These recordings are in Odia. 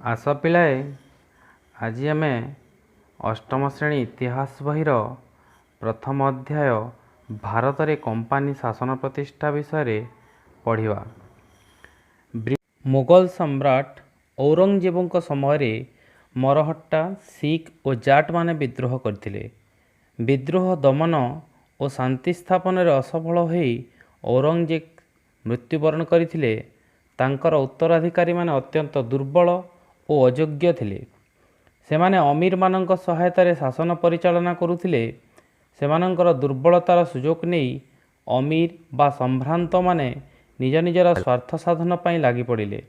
ଆସ ପିଲାଏ, ଆଜି ଆମେ ଅଷ୍ଟମ ଶ୍ରେଣୀ ଇତିହାସ ବହିର ପ୍ରଥମ ଅଧ୍ୟାୟ ଭାରତରେ କମ୍ପାନୀ ଶାସନ ପ୍ରତିଷ୍ଠା ବିଷୟରେ ପଢ଼ିବା। ମୋଗଲ ସମ୍ରାଟ ଔରଙ୍ଗଜେବଙ୍କ ସମୟରେ ମରହଟ୍ଟା, ଶିଖ ଓ ଜାଟମାନେ ବିଦ୍ରୋହ କରିଥିଲେ। ବିଦ୍ରୋହ ଦମନ ଓ ଶାନ୍ତି ସ୍ଥାପନରେ ଅସଫଳ ହୋଇ ଔରଙ୍ଗଜେବ ମୃତ୍ୟୁବରଣ କରିଥିଲେ। ତାଙ୍କର ଉତ୍ତରାଧିକାରୀମାନେ ଅତ୍ୟନ୍ତ ଦୁର୍ବଳ ଓ ଅଯୋଗ୍ୟ ଥିଲେ। ସେମାନେ ଅମୀରମାନଙ୍କ ସହାୟତାରେ ଶାସନ ପରିଚାଳନା କରୁଥିଲେ। ସେମାନଙ୍କର ଦୁର୍ବଳତାର ସୁଯୋଗ ନେଇ ଅମୀର ବା ସମ୍ଭ୍ରାନ୍ତମାନେ ନିଜ ନିଜର ସ୍ୱାର୍ଥ ସାଧନ ପାଇଁ ଲାଗିପଡ଼ିଲେ।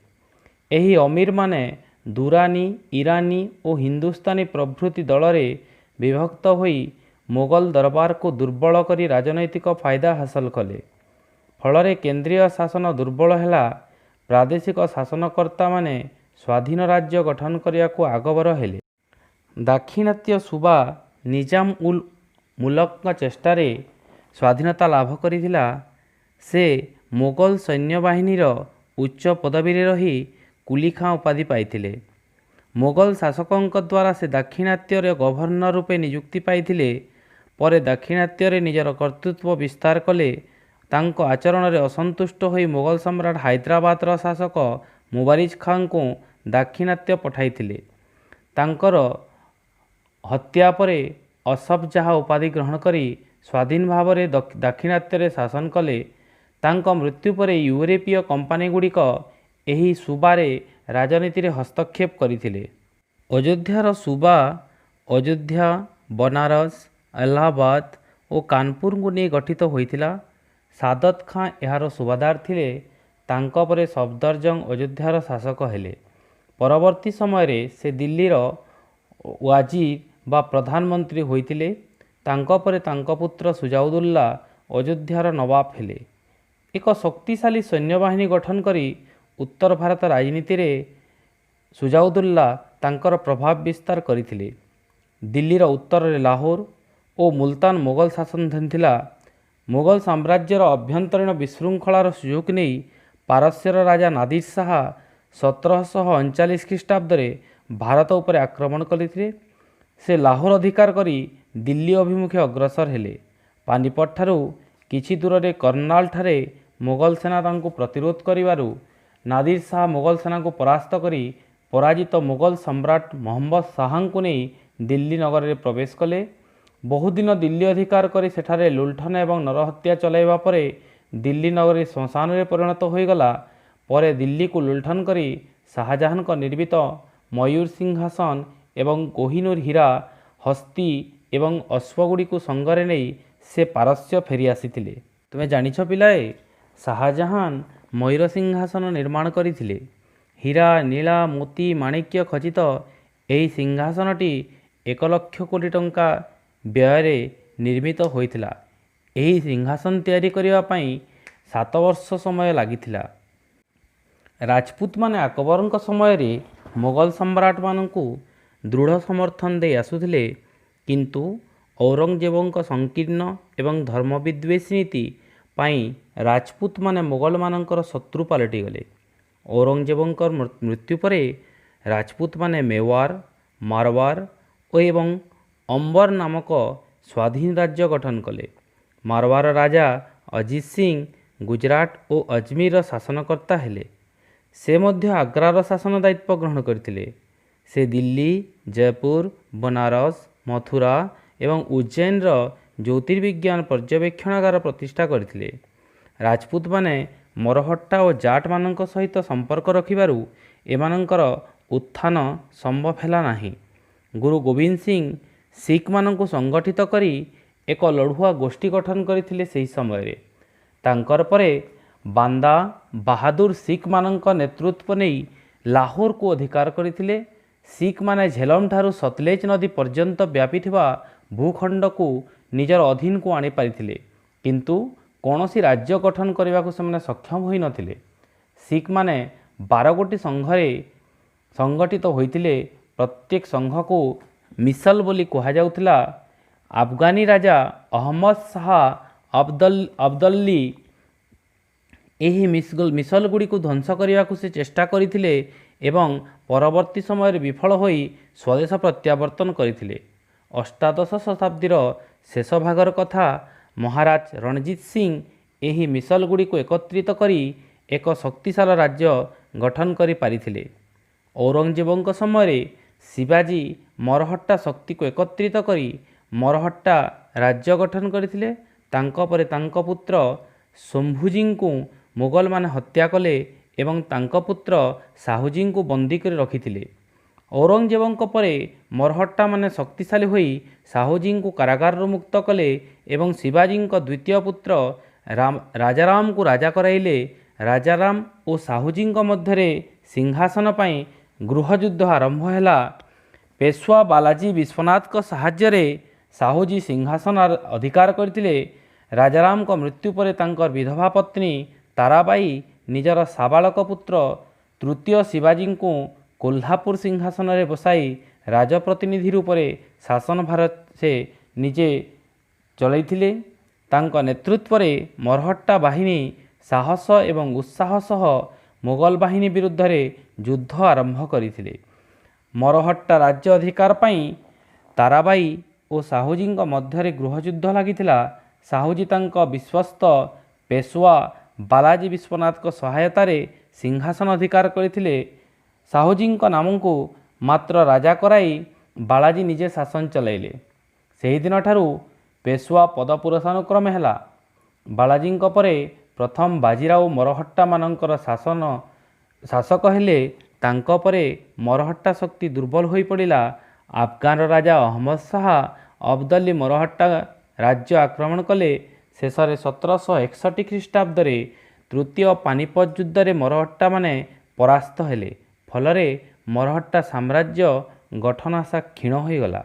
ଏହି ଅମୀରମାନେ ଦୁରାନୀ, ଇରାନୀ ଓ ହିନ୍ଦୁସ୍ତାନୀ ପ୍ରଭୃତି ଦଳରେ ବିଭକ୍ତ ହୋଇ ମୋଗଲ ଦରବାରକୁ ଦୁର୍ବଳ କରି ରାଜନୈତିକ ଫାଇଦା ହାସଲ କଲେ। ଫଳରେ କେନ୍ଦ୍ରୀୟ ଶାସନ ଦୁର୍ବଳ ହେଲା। ପ୍ରାଦେଶିକ ଶାସନକର୍ତ୍ତାମାନେ ସ୍ୱାଧୀନ ରାଜ୍ୟ ଗଠନ କରିବାକୁ ଆଗଭର ହେଲେ। ଦାକ୍ଷିଣାତ୍ୟ ସୁବା ନିଜାମ ଉଲ ମୁଲକଙ୍କ ଚେଷ୍ଟାରେ ସ୍ୱାଧୀନତା ଲାଭ କରିଥିଲା। ସେ ମୋଗଲ ସୈନ୍ୟବାହିନୀର ଉଚ୍ଚ ପଦବୀରେ ରହି କୁଲି ଖାଁ ଉପାଧି ପାଇଥିଲେ। ମୋଗଲ ଶାସକଙ୍କ ଦ୍ୱାରା ସେ ଦାକ୍ଷିଣାତ୍ୟର ଗଭର୍ଣ୍ଣର ରୂପେ ନିଯୁକ୍ତି ପାଇଥିଲେ। ପରେ ଦାକ୍ଷିଣାତ୍ୟରେ ନିଜର କର୍ତ୍ତୃତ୍ୱ ବିସ୍ତାର କଲେ। ତାଙ୍କ ଆଚରଣରେ ଅସନ୍ତୁଷ୍ଟ ହୋଇ ମୋଗଲ ସମ୍ରାଟ ହାଇଦ୍ରାବାଦର ଶାସକ ମୁବାରିଜ ଖାଁଙ୍କୁ ଦାକ୍ଷିଣାତ୍ୟ ପଠାଇଥିଲେ। ତାଙ୍କର ହତ୍ୟା ପରେ ଅସଫ ଜାହା ଉପାଧି ଗ୍ରହଣ କରି ସ୍ୱାଧୀନ ଭାବରେ ଦାକ୍ଷିଣାତ୍ୟରେ ଶାସନ କଲେ। ତାଙ୍କ ମୃତ୍ୟୁ ପରେ ୟୁରୋପୀୟ କମ୍ପାନୀଗୁଡ଼ିକ ଏହି ସୁବାରେ ରାଜନୀତିରେ ହସ୍ତକ୍ଷେପ କରିଥିଲେ। ଅଯୋଧ୍ୟାର ସୁବା ଅଯୋଧ୍ୟା, ବନାରସ, ଆହ୍ଲାବାଦ ଓ କାନପୁରକୁ ନେଇ ଗଠିତ ହୋଇଥିଲା। ସାଦତ ଖାଁ ଏହାର ସୁବାଦାର ଥିଲେ। ତାଙ୍କ ପରେ ସଫଦରଜଙ୍ଗ ଅଯୋଧ୍ୟାର ଶାସକ ହେଲେ। ପରବର୍ତ୍ତୀ ସମୟରେ ସେ ଦିଲ୍ଲୀର ୱାଜିର ବା ପ୍ରଧାନମନ୍ତ୍ରୀ ହୋଇଥିଲେ। ତାଙ୍କ ପରେ ତାଙ୍କ ପୁତ୍ର ସୁଜାଉଦ୍ଦୌଲା ଅଯୋଧ୍ୟାର ନବାବ ହେଲେ। ଏକ ଶକ୍ତିଶାଳୀ ସୈନ୍ୟବାହିନୀ ଗଠନ କରି ଉତ୍ତର ଭାରତ ରାଜନୀତିରେ ସୁଜାଉଦ୍ଦୌଲା ତାଙ୍କର ପ୍ରଭାବ ବିସ୍ତାର କରିଥିଲେ। ଦିଲ୍ଲୀର ଉତ୍ତରରେ ଲାହୋର ଓ ମୁଲତାନ ମୋଗଲ ଶାସନାଧୀନ ଥିଲା। ମୋଗଲ ସାମ୍ରାଜ୍ୟର ଅଭ୍ୟନ୍ତରୀଣ ବିଶୃଙ୍ଖଳାର ସୁଯୋଗ ନେଇ ପାରସ୍ୟର ରାଜା ନାଦିର ଶାହା 1739 ଖ୍ରୀଷ୍ଟାବ୍ଦରେ ଭାରତ ଉପରେ ଆକ୍ରମଣ କରିଥିଲେ। ସେ ଲାହୋର ଅଧିକାର କରି ଦିଲ୍ଲୀ ଅଭିମୁଖେ ଅଗ୍ରସର ହେଲେ। ପାନିପତଠାରୁ କିଛି ଦୂରରେ କର୍ଣ୍ଣାଲଠାରେ ମୋଗଲ ସେନା ତାଙ୍କୁ ପ୍ରତିରୋଧ କରିବାରୁ ନାଦିର ଶାହା ମୋଗଲ ସେନାକୁ ପରାସ୍ତ କରି ପରାଜିତ ମୋଗଲ ସମ୍ରାଟ ମହମ୍ମଦ ଶାହାଙ୍କୁ ନେଇ ଦିଲ୍ଲୀ ନଗରରେ ପ୍ରବେଶ କଲେ। ବହୁଦିନ ଦିଲ୍ଲୀ ଅଧିକାର କରି ସେଠାରେ ଲୁଣ୍ଠନ ଏବଂ ନରହତ୍ୟା ଚଲାଇବା ପରେ ଦିଲ୍ଲୀ ନଗରୀ ଶ୍ମଶାନରେ ପରିଣତ ହୋଇଗଲା। ପରେ ଦିଲ୍ଲୀକୁ ଲୁଣ୍ଠନ କରି ଶାହଜାହାନଙ୍କ ନିର୍ମିତ ମୟୂର ସିଂହାସନ ଏବଂ କୋହିନୂର ହୀରା, ହସ୍ତୀ ଏବଂ ଅଶ୍ୱଗୁଡ଼ିକୁ ସଙ୍ଗରେ ନେଇ ସେ ପାରସ୍ୟ ଫେରି ଆସିଥିଲେ। ତୁମେ ଜାଣିଛ ପିଲାଏ, ଶାହଜାହାନ ମୟୂର ସିଂହାସନ ନିର୍ମାଣ କରିଥିଲେ। ହୀରା, ନୀଳା, ମୋତି, ମାଣିକ୍ୟ ଖଚିତ ଏହି ସିଂହାସନଟି 1 ଲକ୍ଷ କୋଟି ଟଙ୍କା ବ୍ୟୟରେ ନିର୍ମିତ ହୋଇଥିଲା। ଏହି ସିଂହାସନ ତିଆରି କରିବା ପାଇଁ 7 ବର୍ଷ ସମୟ ଲାଗିଥିଲା। ରାଜପୁତମାନେ ଆକବରଙ୍କ ସମୟରେ ମୋଗଲ ସମ୍ରାଟମାନଙ୍କୁ ଦୃଢ଼ ସମର୍ଥନ ଦେଇ ଆସୁଥିଲେ। କିନ୍ତୁ ଔରଙ୍ଗଜେବଙ୍କ ସଂକୀର୍ଣ୍ଣ ଏବଂ ଧର୍ମବିଦ୍ୱେଷୀ ନୀତି ପାଇଁ ରାଜପୁତମାନେ ମୋଗଲମାନଙ୍କର ଶତ୍ରୁ ପାଲଟିଗଲେ। ଔରଙ୍ଗଜେବଙ୍କ ମୃତ୍ୟୁ ପରେ ରାଜପୁତମାନେ ମେୱାର, ମାରୱାର ଓ ଏବଂ ଅମ୍ବର ନାମକ ସ୍ୱାଧୀନ ରାଜ୍ୟ ଗଠନ କଲେ। ମାରୱାର ରାଜା ଅଜିତ ସିଂ ଗୁଜରାଟ ଓ ଅଜମୀରର ଶାସନକର୍ତ୍ତା ହେଲେ। ସେ ମଧ୍ୟ ଆଗ୍ରାର ଶାସନ ଦାୟିତ୍ୱ ଗ୍ରହଣ କରିଥିଲେ। ସେ ଦିଲ୍ଲୀ, ଜୟପୁର, ବନାରସ, ମଥୁରା ଏବଂ ଉଜ୍ଜୈନର ଜ୍ୟୋତିର୍ବିଜ୍ଞାନ ପର୍ଯ୍ୟବେକ୍ଷଣାଗାର ପ୍ରତିଷ୍ଠା କରିଥିଲେ। ରାଜପୁତମାନେ ମରହଟ୍ଟା ଓ ଜାଟମାନଙ୍କ ସହିତ ସମ୍ପର୍କ ରଖିବାରୁ ଏମାନଙ୍କର ଉତ୍ଥାନ ସମ୍ଭବ ହେଲା ନାହିଁ। ଗୁରୁ ଗୋବିନ୍ଦ ସିଂ ଶିଖମାନଙ୍କୁ ସଂଗଠିତ କରି ଏକ ଲଢ଼ୁଆ ଗୋଷ୍ଠୀ ଗଠନ କରିଥିଲେ ସେହି ସମୟରେ। ତାଙ୍କର ପରେ ବାନ୍ଦା ବାହାଦୁର ଶିଖମାନଙ୍କ ନେତୃତ୍ୱ ନେଇ ଲାହୋରକୁ ଅଧିକାର କରିଥିଲେ। ଶିଖମାନେ ଝେଲମଠାରୁ ସତଲେଜ ନଦୀ ପର୍ଯ୍ୟନ୍ତ ବ୍ୟାପିଥିବା ଭୂଖଣ୍ଡକୁ ନିଜର ଅଧୀନକୁ ଆଣିପାରିଥିଲେ, କିନ୍ତୁ କୌଣସି ରାଜ୍ୟ ଗଠନ କରିବାକୁ ସେମାନେ ସକ୍ଷମ ହୋଇନଥିଲେ। ଶିଖମାନେ 12 ଗୋଟି ସଂଘରେ ସଂଗଠିତ ହୋଇଥିଲେ। ପ୍ରତ୍ୟେକ ସଂଘକୁ ମିସଲ ବୋଲି କୁହାଯାଉଥିଲା। ଆଫଗାନୀ ରାଜା ଅହମ୍ମଦ ଶାହା ଅବଦଲ୍ଲି ଏହି ମିସଲଗୁଡ଼ିକୁ ଧ୍ୱଂସ କରିବାକୁ ସେ ଚେଷ୍ଟା କରିଥିଲେ ଏବଂ ପରବର୍ତ୍ତୀ ସମୟରେ ବିଫଳ ହୋଇ ସ୍ୱଦେଶ ପ୍ରତ୍ୟାବର୍ତ୍ତନ କରିଥିଲେ। ଅଷ୍ଟାଦଶ ଶତାବ୍ଦୀର ଶେଷ ଭାଗର କଥା। ମହାରାଜ ରଣଜିତ ସିଂ ଏହି ମିସଲଗୁଡ଼ିକୁ ଏକତ୍ରିତ କରି ଏକ ଶକ୍ତିଶାଳ ରାଜ୍ୟ ଗଠନ କରିପାରିଥିଲେ। ଔରଙ୍ଗଜେବଙ୍କ ସମୟରେ ଶିବାଜୀ ମରହଟ୍ଟା ଶକ୍ତିକୁ ଏକତ୍ରିତ କରି ମରହଟ୍ଟା ରାଜ୍ୟ ଗଠନ କରିଥିଲେ। ତାଙ୍କ ପରେ ତାଙ୍କ ପୁତ୍ର ଶମ୍ଭୁଜୀଙ୍କୁ ମୋଗଲମାନେ ହତ୍ୟା କଲେ ଏବଂ ତାଙ୍କ ପୁତ୍ର ସାହୁଜୀଙ୍କୁ ବନ୍ଦୀ କରି ରଖିଥିଲେ। ଔରଙ୍ଗଜେବଙ୍କ ପରେ ମରହଟ୍ଟାମାନେ ଶକ୍ତିଶାଳୀ ହୋଇ ସାହୁଜୀଙ୍କୁ କାରାଗାରରୁ ମୁକ୍ତ କଲେ ଏବଂ ଶିବାଜୀଙ୍କ ଦ୍ୱିତୀୟ ପୁତ୍ର ରାଜାରାମଙ୍କୁ ରାଜା କରାଇଲେ। ରାଜାରାମ ଓ ସାହୁଜୀଙ୍କ ମଧ୍ୟରେ ସିଂହାସନ ପାଇଁ ଗୃହଯୁଦ୍ଧ ଆରମ୍ଭ ହେଲା। ପେଶୱା ବାଲାଜୀ ବିଶ୍ୱନାଥଙ୍କ ସାହାଯ୍ୟରେ ସାହୁଜୀ ସିଂହାସନ ଅଧିକାର କରିଥିଲେ। ରାଜାରାମଙ୍କ ମୃତ୍ୟୁ ପରେ ତାଙ୍କର ବିଧବା ପତ୍ନୀ ତାରାବାଇ ନିଜର ସାବାଳକ ପୁତ୍ର ତୃତୀୟ ଶିବାଜୀଙ୍କୁ କୋହ୍ଲାପୁର ସିଂହାସନରେ ବସାଇ ରାଜପ୍ରତିନିଧି ରୂପରେ ଶାସନ ଭାର ସେ ନିଜେ ଚଳାଇଥିଲେ। ତାଙ୍କ ନେତୃତ୍ୱରେ ମରହଟ୍ଟା ବାହିନୀ ସାହସ ଏବଂ ଉତ୍ସାହ ସହ ମୋଗଲ ବାହିନୀ ବିରୁଦ୍ଧରେ ଯୁଦ୍ଧ ଆରମ୍ଭ କରିଥିଲେ। ମରହଟ୍ଟା ରାଜ୍ୟ ଅଧିକାର ପାଇଁ ତାରାବାଇ ଓ ସାହୁଜୀଙ୍କ ମଧ୍ୟରେ ଗୃହଯୁଦ୍ଧ ଲାଗିଥିଲା। ସାହୁଜୀ ତାଙ୍କ ବିଶ୍ୱସ୍ତ ପେଶୱା ବାଲାଜୀ ବିଶ୍ୱନାଥଙ୍କ ସହାୟତାରେ ସିଂହାସନ ଅଧିକାର କରିଥିଲେ। ସାହୁଜୀଙ୍କ ନାମକୁ ମାତ୍ର ରାଜା କରାଇ ବାଲାଜୀ ନିଜେ ଶାସନ ଚଳାଇଲେ। ସେହିଦିନଠାରୁ ପେଶୱା ପଦ ପୁରୁଷାନୁକ୍ରମେ ହେଲା। ବାଲାଜୀଙ୍କ ପରେ ପ୍ରଥମ ବାଜିରାଓ ମରହଟ୍ଟାମାନଙ୍କର ଶାସକ ହେଲେ। ତାଙ୍କ ପରେ ମରହଟ୍ଟା ଶକ୍ତି ଦୁର୍ବଳ ହୋଇପଡ଼ିଲା। ଆଫଗାନର ରାଜା ଅହମ୍ମଦ ଶାହା ଅବଦଲି ମରହଟ୍ଟା ରାଜ୍ୟ ଆକ୍ରମଣ କଲେ। ଶେଷରେ 1761 ଖ୍ରୀଷ୍ଟାବ୍ଦରେ ତୃତୀୟ ପାନିପତ ଯୁଦ୍ଧରେ ମରହଟ୍ଟାମାନେ ପରାସ୍ତ ହେଲେ। ଫଳରେ ମରହଟ୍ଟା ସାମ୍ରାଜ୍ୟ ଗଠନ ଆଶା କ୍ଷୀଣ ହୋଇଗଲା।